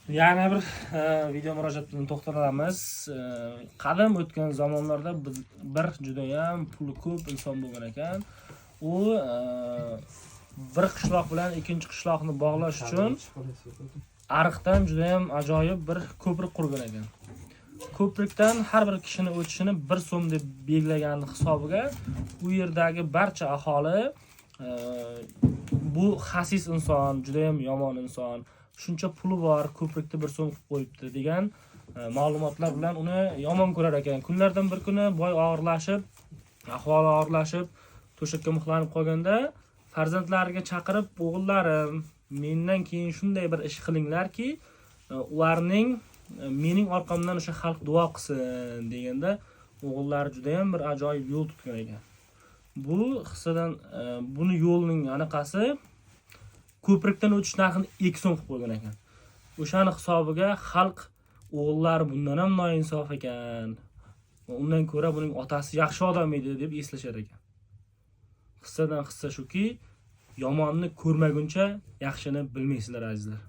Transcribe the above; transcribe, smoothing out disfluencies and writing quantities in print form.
Yana bir video murojaat bilan to'xtalamiz. Qadim o'tgan zamonlarda bir judayam puli ko'p inson bo'lgan ekan. U bir qishloq bilan ikkinchi qishloqni bog'lash uchun ariqdan judayam ajoyib bir ko'prik qurgan ekan. Ko'prikdan har bir kishini o'tishini 1 so'm deb belgilagani hisobiga u yerdagi barcha aholi bu xasis inson, judayam yomon inson, shuncha puli bor, ko'prikda 1 so'm qilib qo'yibdi degan ma'lumotlar bilan uni yomon ko'rar ekan. Kunlardan bir kuni boy og'irlashib, ahvoli og'irlashib, to'shakka mixlanib qolganda farzandlariga chaqirib: "O'g'illarim, mendan keyin shunday bir ish qilinglarki, ularning mening orqamdan o'sha xalq duo qilsin", deganda o'g'illari judayam bir ajoyib yo'l tutgan ekan. Bu hissadan buni yo'lning anaqasi ko'prikdan o'tish narxini 2 so'm qilib qo'ygan ekan. O'shani hisobiga xalq o'g'illari bundan ham noinsof ekan, undan ko'ra buning otasi yaxshi odam edi deb eslashar ekan. Hissadan hissa shuki, yomonni ko'rmaguncha yaxshini bilmaysizlar, azizlar.